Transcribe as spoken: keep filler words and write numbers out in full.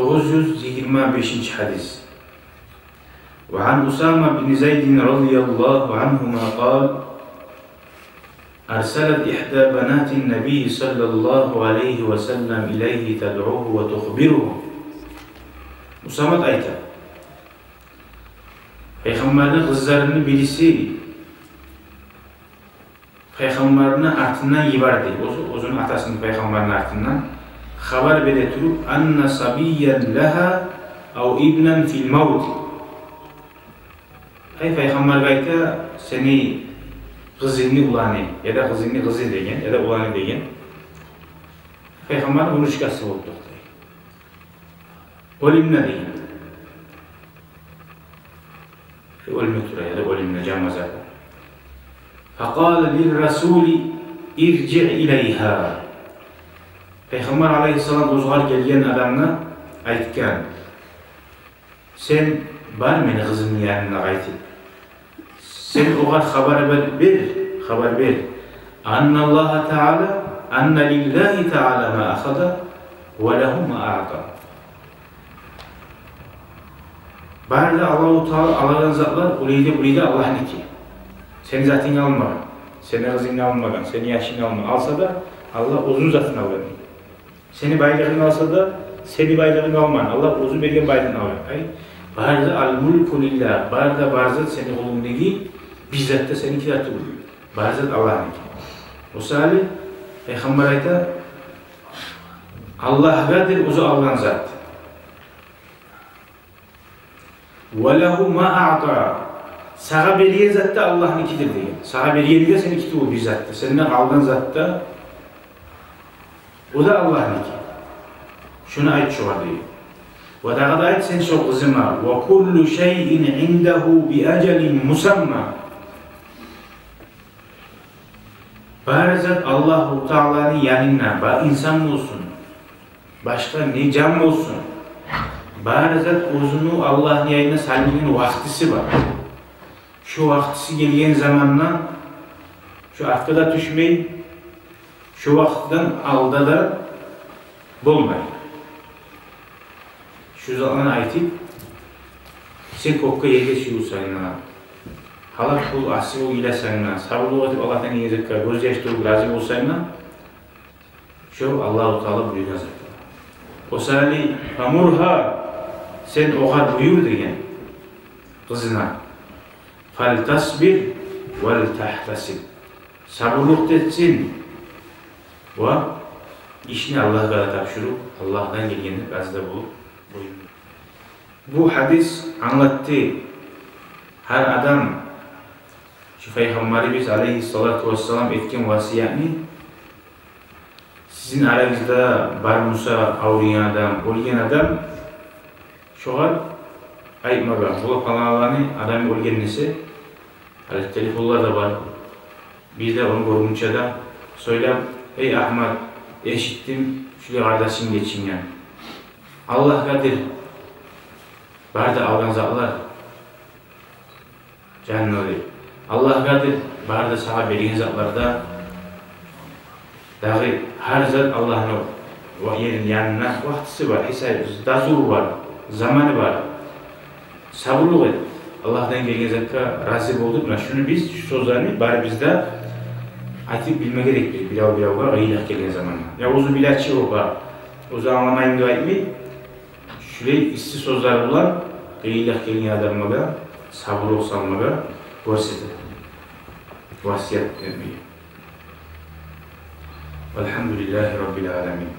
Тогъуз юз йигирма бешинчи гьадис. وعن أسامة بن زيد رضي الله عنهما قال: أرسلت إحدى بنات النبي صلى الله عليه وسلم إليه تدعوه وتخبره. Усамат айта: Пайхаммарны къызларыны бириси Пайхаммарны артындан йиберди, оьз-, оьзюню атасыны Пайхаммарны артындан хабар бере туруп: أن صبيا لها أو ابنا في الموت. Ай, Пайхаммаргъа айта, сени къызынгны уланы, яда къызынгны къызы деген, яда уланы деген. Пайхаммарны внучкасы болуп токътай. Оьлюмде деген. Оьлмей тура, яда оьлюмде, жаназада. فقال للرسول: ارجع إليها. Пайхаммар алайгьиссалам оьзюне гелген адамгъа айтгъан: сен бар мени къызымны янына къайтып, сен огъар хабар бер, бер, хабар бер. أن الله تعالى، أن لله تعالى ما أخذ وله ما أعطى. Бары да Аллагьу Таала алагъан затлар улайды, булайды Аллагьныки. Сени затынгны алмагъан, сени къызынгны алмагъан, сени яшынгны алмагъан. Алса да, Аллагь оьзюню затын алгъан. Сени байлыгъынгны алса да, сени байлыгъынгны алмагъан, Аллагь оьзю берген байлыгъын алгъан. Ай, бары да الملك لله, бары да бар зат сени къолунгдагъы, бир зат да сеники тюгюл. Бары зат Аллагьныки. О саялы Пайхаммар айта, Аллагьгъадыр оьзю алгъан зат. وله ما أعطى. Сагъа берген зат да Аллагьныкидир деген. Сагъа бергени де сеники тюгюл бир зат да. Сенден алгъан зат да, о да Аллагьныки. Шуну айт шогъар деген. Ва дагъы да айт сен шо къызыма: وكل شيء عنده بأجل مسمى. Бары зат Аллагьу Тааланы янында, ба-, инсан болсун, башгъа не жан болсун, бары зат оьзюню Аллагьны янына салынгъан вакътиси бар. Шо вакътиси гелген заманда шо артгъа да тюшмей, шо вакътидан алда да болмай. Шу затланы айтып, сен кёкге, ерге сююнсенг де, гьалак бол, асси бол, йыласанг да, сабурлукъ этип Аллагьдан гелген затгъа гёзьяш тёгюп рази болсанг да, шо Аллагьу Таала буюргъан зат. О саялы فمرها, сен огъар буюр деген, къызынга. فلتصبر ولتحتسب. Сабурлукъ да этсин ва ишни Аллагьгъа да тапшуруп, Аллагьдан гелгенни рази де болуп къойсун. Бу гьадис англатды, гьар адам шу Пайхаммарыбыз алайгьиссалату вассалам этген васиятны, сизин арагъызда бар буса авруйгъан адам, оьлген адам, шогъар айтмагъа, бола паланланы адамы оьлген десе, гьали телефонлар да бар. Бир де ону гёргюнче де сёйлеп: «Эй, Агьмат, эшитдим, шулай къардашынг гечинген». Аллагьгъадыр бары да алгъан затлар, жаным, дей. Аллагьгъадыр бары да сагъа берген затлар да. Дагъы гьар зат Аллагьны ва ерин янына вакътиси бар, гьисабы, дазуру бар, заманы бар. Сабурлукъ эт. Аллагьдан гелген затгъа рази болдукъ. Муна шуну биз, шу сёзлени барыбыз да айтып билме герекбиз бирев-биревге къыйынлыкъ гелген заманда. Я оьзю биле чи о, оьзю англамайман деп айтмай, шулай исси сёзлер булан къыйынлыкъ гелген адамлагъа сабурлукъ салмагъа гёрсете, васият этмеге. والحمد لله رب العالمين.